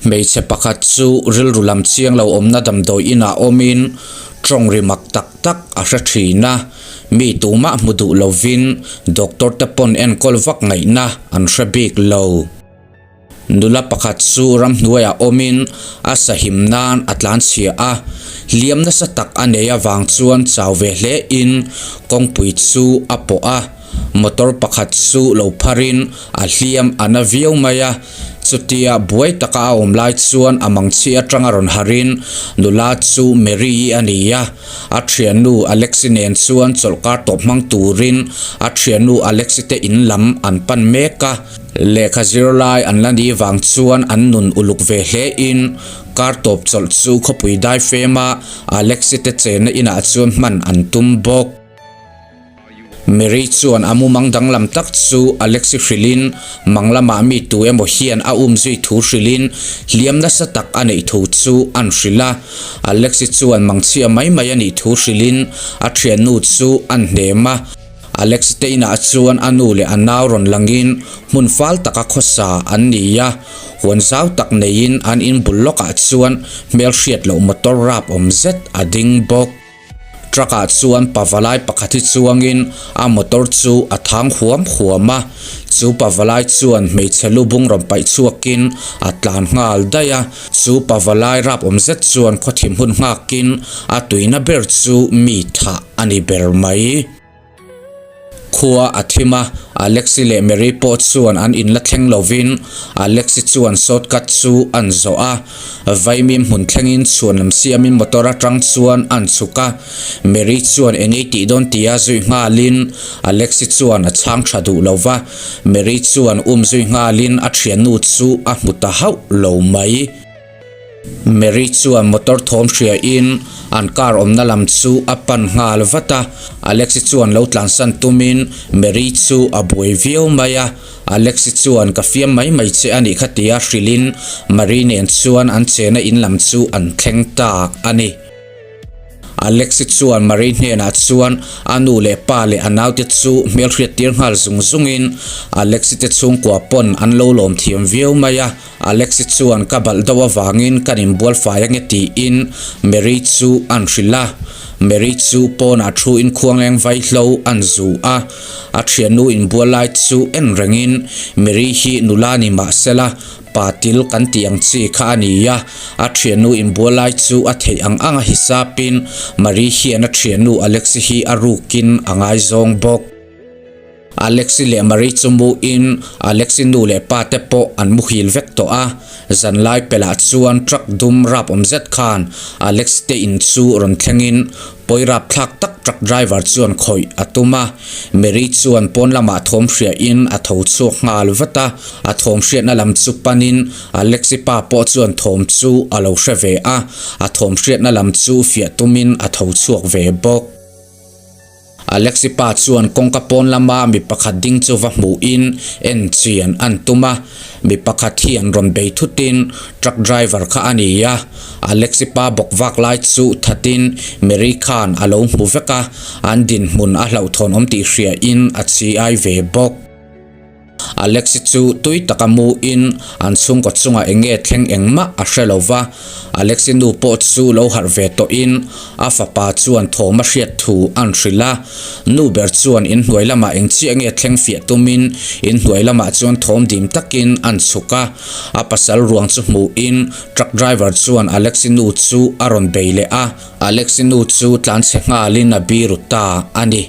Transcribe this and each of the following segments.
Hmeichhe pakhat chu rilru lam chiang lo awmna damdawi inah awmin tawng ri mak tak tak a hre thin a, mi tumah hmu duh lovin doctor te pawn enkawl vak ngaihna an hre bik lo. Nula pakhat chu ramhnuaiah awmin a sahim nan a tlanchhia a, hliam nasa tak a nei avang chuan chau ve hle in kawngpui chu a pawh a. Motor pakhat chu lo pharin a hliam a na viau mai a, chutia buai taka a awm lai chuan a mangchhi atanga rawn harin nula chu Mary-i a ni a, a thiannu Alexi nen chuan chawlhkar tawp hmang turin a thiannu Alexi te in lam an pan mek a. Lehkha zirlai an la nih vang chuan an nun uluk ve hle in kar tawp chawlh chu khawpui daifema Alexi te chenna inah chuan hman an tum bawk. Mary chuan a mumang danglam tak chu Alexi hrilhin mang lamah mi tu emaw hian a um zui thu hrilhin hliam nasa tak a neih thu chu an hrilh a. Alexi chuan mangchhia mai mai a nih thu hrilhin a thiannu chu an hnem a. Alexi te inah chuan a nu leh a nau rawn langin hmun fal taka khawsa an ni a. Huan zau tak neiin an inbul lawkah chuan hmelhriat loh motor rap awm zet a ding bawk. Truck ah chuan pavalai pakhat hi chuangin a motor chu a thang huam huam a, chu pavalai chuan hmeichhe lu bung rawn paih chhuakin a tlan nghal daih a, chu pavalai rap awm zet chuan khawthim hun nghakin a tuina ber chu mi thah a ni ber mai. Khua a thim a, Alexi leh Mary pawh chuan an in la thleng lovin Alexi chuan shortcut chu an zawh a, Vaimim hmun thlengin chhuan lam siamin motor atang chuan an chhuk a, Mary chuan eng ei tih dawn tia zui nghalin Alexi chuan a chhang tha duh lo va, Mary chuan um zui nghalin a thiannu chu a hmu ta hauh lo mai. Mary chuan motor thawm hria in an car awmna lam chu a pan nghal vat a, Alexi chuan lo tlansan tumin Mary chu a buai viau mai a, Alexi chuan ka fiam mai mai che a nih kha tia hrilhin Mary nen chuan an chena in lam chu an thleng ta a ni. Alexi chuan Marie hnenah chuan a nu leh pa leh a naute chu hmelhriat tir nghal zung zungin Alexi te chhungkua pawn an lo lawm thiam viau mai a. Alexi chuan ka balh deuh avangin kan inbual fai ange tiin Marie chu an hrilh a. Marie chu pawnah thu in khuangleng vaihlo an zu a. A thiannu inbual lai chu en rengin Marie hi nula ni mahsela Patil kan tih ang chi kha a ni a, a thiannu inbual lai chu a theih ang ang a hisapin Marie hian a thiannu Alexi hi a rukin a ngaizawng bawk. Alexi leh Marie chu muin Alexi nu leh pa te pawh an muhil vek tawh a, zanlai pelh ah chuan truck dum rap awm zet khan Alexi te in chu rawn thlengin Pawi rapthlak tak truck driver chuan khawih a tum a, Mary chuan pawn lamah thawm hriahin a tho chhuak nghal vat a, a thawm hriatna lam chu panin Alexi pa pawh chuan thawm chu a lo hre ve a, a thawm hriatna lam chu fiah tumin a tho chhuak ve bawk. Alexi pa chuan kawngka pawn lama mi pakhat ding chu va hmuhin en chian an tum a, Mi pakhat hi an rawn bei thutin truck driver kha a ni a, Alexi pa bawk vak lai chu thatin Mary khan a lo hmu vek a, an dinhmun a hlauhthawn awm tih hriain a chi ai ve bawk. Alexi chu tui taka muin an chhungkaw chungah eng nge thleng engmah a hre lo va, Alexi nu pawh chu lo harh ve tawhin a fapa chuan thawm a hriat thu an hrilh a, Nu ber chuan inhnuai lamah eng chiah nge thleng fiah tumin inhnuai lamah chuan thawm dim takin an chhuk a, a pasal ruang chu hmuhin truck driver chuan Alexi nu chu a rawn bei leh a, Alexi nu chu tlanchhe nghalin a biru ta a ni.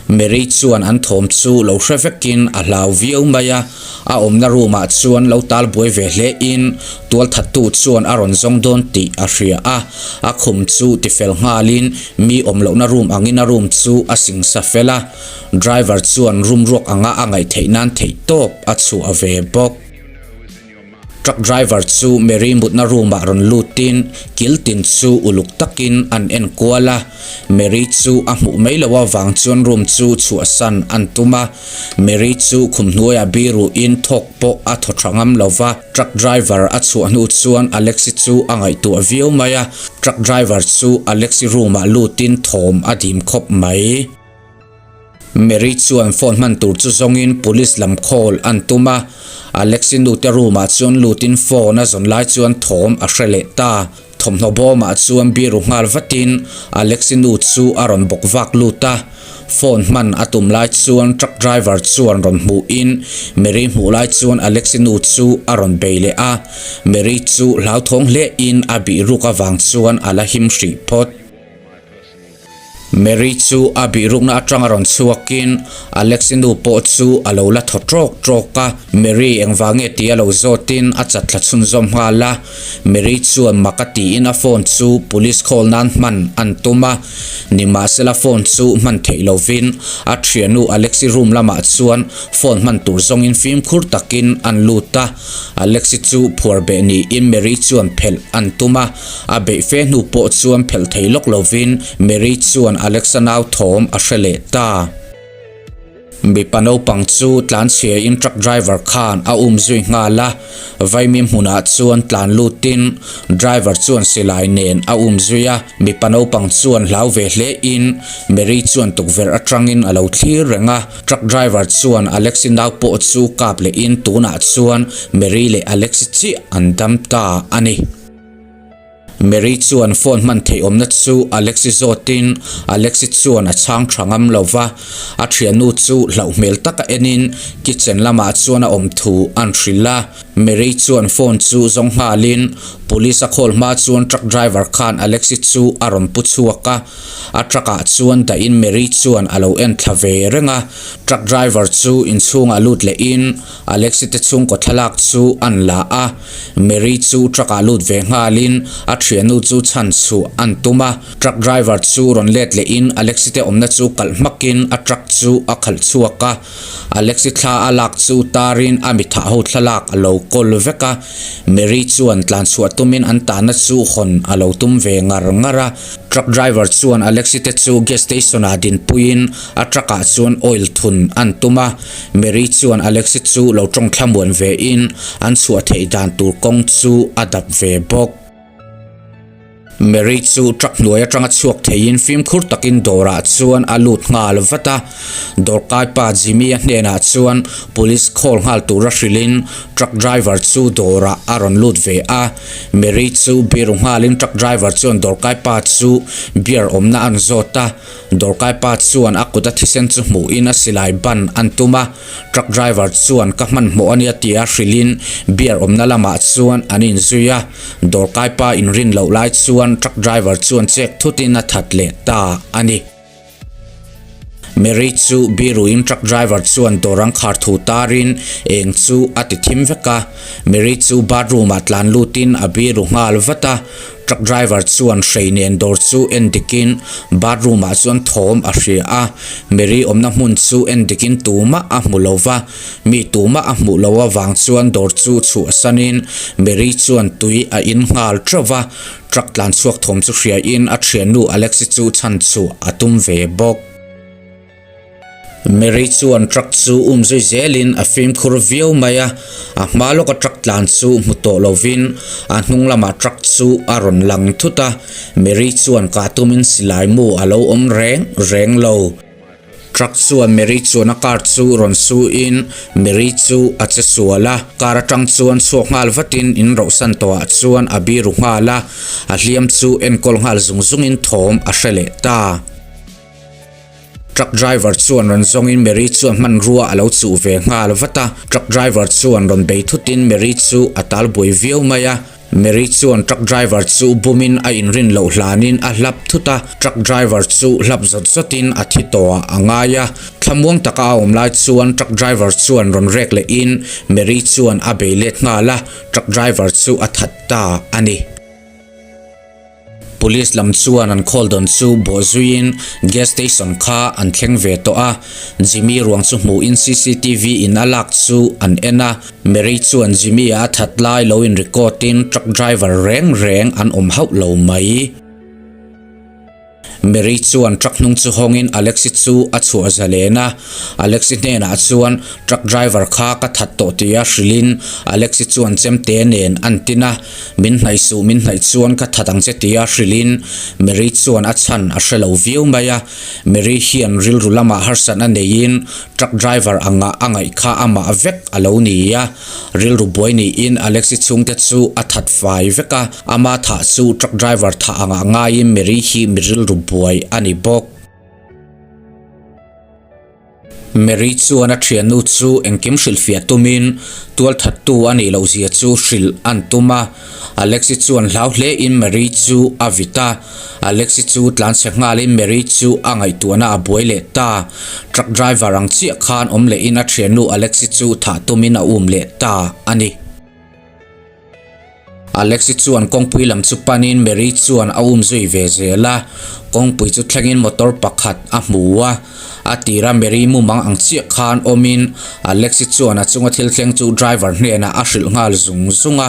Mary chuan an thawm chu lo hre vekin a hlau viau mai a, a awmna room ah chuan lo tal buai ve hle in tualthattu chuan a rawn zawng dawn tih a hria a, a khum chu tifel nghalin mi awm lohna room angin a room chu a singsa fel a, driver chuan room ruak anga a ngaih theih nan theih tawp a chhuah ve bawk. Truck driver chu Mary mutna room ah rawn lutin kil tin chu uluk takin an en kual a, Mary chu a hmuh mai loh avang chuan room chu chhuahsan an tum a, Mary chu khum hnuaiah biru in thawk pawh a thaw tha ngam lo va, truck driver a chhuah hnu chuan Alexi chu a ngaihtuah viau mai a, truck driver chu Alexi room ah lutin thawm a dim khawp mai. Mary chuan phone hman tur chu zawngin police lam call an tum a, Alexi nu te room ah chuan lutin phone a zawn lai chuan thawm a hre leh ta. Thawmhnaw bawmah chuan biru nghal vatin Alexi nu chu a rawn bawk vak lut a, phone hman a tum lai chuan truck driver chuan rawn hmuhin Mary hmuh lai chuan Alexi nu chu a rawn bei leh a, Mary chu hlauthawng hlein a bih ruk avang chuan a la him hrih phawt. Mary chu a bihrukna atanga rawn chhuakin Alexi nu pawh chu a lo la thaw trawk trawk a, Mary engvang nge tih a lo zawtin a chat thla chhunzawm nghal a, Mary chuan mak a tiin a phone chu police call nan hman an tum a, nimahsela phone chu hman theih lovin a thiannu Alexi room lamah chuan phone hman tur zawngin fimkhur takin an lut a, Alexi chu phuar beh niin Mary chuan phelh an tum a. A beih fe hnu pawh chuan phelh thei lawk lovin Mary chuan Alexa nau thawm a hre leh ta. Mipa naupang chu tlanchhiain truck driver khan a um zui nghal a, vaimim hmunah chuan tlan lutin driver chuan silai nen a um zui a. Mipa naupang chuan hlau ve hlein Mary chuan tukverh atangin a lo thlir reng a. Truck driver chuan Alexi nau pawh chu kap lehin tunah chuan Mary leh Alexi chiah an dam ta a ni. Mary chuan phone hman theih awmna chu Alexi zawtin Alexi chuan a chhang tha ngam lo va, a thiannu chu hlauh hmel taka enin kitchen lamah chuan a awm thu an hrilh a. Mary chuan phone chu zawng nghalin police a call hma chuan truck driver khan Alexi chu a rawn pu chhuak a, a truck ah chuan dahin Mary chuan a lo en thla ve reng a. Truck driver chu inchhungah lut lehin Alexi te chhungkaw thlalak chu an la a. Mary chu truck ah lut ve nghalin a thiannu chu chhan chhuah an tum a, truck driver chu rawn let lehin Alexi te awmna chu kalh hmakin a truck chu a khalh chhuak a, Alexi thla a lak chu tarin a mithah ho thlalak a lo kawl vek a, Mary chuan tlan chhuah tumin an tahna chu hawn a lo tum ve ngar ngar a, truck driver chuan Alexi te chu gas station ah dinpuiin a truck ah chuan oil thun an tum a. Mary chuan Alexi chu lo tawng thlamuan ve in an chhuah theih dan tur kawng chu a dap ve bawk. Mary chu truck hnuai atanga chhuak theiin fimkhur takin dawrah chuan a lut nghal vat a. Dawrkai pa Jimmy-a hnenah chuan police call nghal tura hrilhin truck driver chu dawrah a rawn lut ve a. Mary chu biru nghalin truck driver chuan dawrkai pa chu beer awmna an zawt a. Dawrkai pa chuan a kut a thisen chu hmuhin a silai ban an tum a, truck driver chuan ka hmanhmawh a nia tia hrilhin beer awmna lamah chuan an inzui a, dawrkai pa inrin loh lai chuan truck driver chuan chek thutin a that leh ta a ni. Mary chu biruin truck driver chuan dawr an khar thu tarin eng chu a ti thim vek a, Mary chu bathroom ah tlan lutin a biru nghal vat a, Truck driver chuan hrei nen dawr chu en dikin bathroom ah chuan thawm a hria a, Mary awmna hmun chu en dikin tumah a hmu lo va, mi tumah a hmuh loh avang chuan dawr chu chhuahsanin Mary chuan tui a in nghal teuh va, truck tlan chhuak thawm chu hriain a thiannu Alexi chu chhan chhuah a tum ve bawk. Mary chuan truck chu um zui zelin a fimkhur viau mai a, a hma lawka truck tlan chu hmu tawh lovin a hnung lamah truck chu a rawn lang thut a, Mary chuan kah tumin silai mu a lo awm reng reng lo. Truck chuan Mary chuan a car chu rawn su in Mary chu a che sual a, car atang chuan chhuak nghal vatin in rohsan tawhah chuan a biru nghal a, a hliam chu enkawl nghal zung zungin thawm a hre leh ta. Truck driver chuan rawn zawngin Mary chuan hmanrua a lo chuh ve nghal vat a, truck driver chuan rawn bei thutin Mary chu a tal buai viau mai a, Mary chuan truck driver chu bumin a inrin loh hlanin a hlap thut a, truck driver chu hlap zawt zawtin a thi tawhah a ngai a, thlamuang taka a awm lai chuan truck driver chuan rawn rek lehin Mary chuan a bei let nghal a, truck driver chu a that ta a ni. Police lam chuan an call dawn chu bawh zuiin gas station kha an thleng ve tawh a, Jimmy ruang chu hmuhin cctv in a lak chu an en a, Mary chuan Jimmy a that lai lo in record in truck driver reng reng an awm hauh lo mai. Mary chuan truck hnung chu hawngin Alexi chu a chhuah zalen a. Alexi hnenah chuan truck driver kha ka that tawh tia hrilhin Alexi chuan chemte nen an tin a. Min hnaih suh, min hnaih chuan ka that ang che tia hrilhin Mary chuan a chhan a hre lo viau mai a. Mary hian rilru lamah harsatna neiin truck driver anga a ngaih kha amah vek a lo ni a. Rilru buai niin Alexi chhungte chu a that fai vek a, ama thah chu truck driver thah angah ngaiin Mary hi mi rilru buai a ni bawk. Mary chuan a thiannu chu engkim hrilhfiah tumin tualthattu a nih loh zia chu hrilh an tum a. Alexi chuan hlau hlein Mary chu a vit a. Alexi chu tlanchhe nghalin Mary chu a ngaihtuahna a buai leh ta. Truck driver ang chiah khan awm lehin a thiannu Alexi chu thah tumin a um leh ta a ni. Alexi chuan kawngpui lam chu panin Mary chuan a um zui ve zel a, kawngpui chu thlengin motor pakhat a hmu a. A tira Mary mumang ang chiah khan awmin Alexi chuan a chunga thil thleng chu driver hnenah a hrilh nghal zung zung a.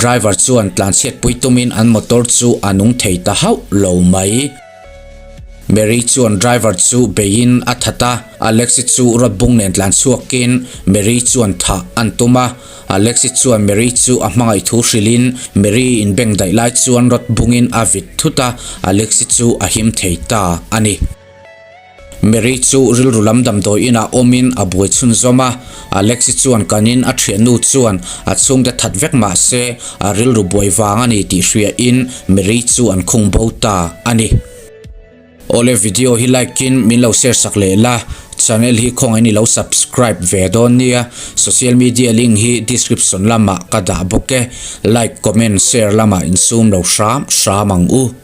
Driver chuan tlanchhiatpui tumin an motor chu a nung thei ta hauh lo mai. Mary chuan driver chu beiin a that a, Alexi chu rod bung nen tlan chhuakin Mary chuan thah an tum a. Alexi chuan Mary chu a hmangaih thu hrilhin Mary inbeng daih lai chuan rod bungin a vit thut a, Alexi chu a him thei ta a ni. Mary chu rilru lam damdawi inah awmin a buai chhunzawm a, Alexi chuan kanin a thiannu chuan a chhungte that vek mah se a rilru buai vang a ni tih hriain Mary chu an khung bo ta a ni. Awle video hi like in min lo share sak leh la, channel hi khawngaih in i lo subscribe ve dawn nia, social media link hi description lamah ka dah bawk e, like comment share lamah insum lo hram hram ang u.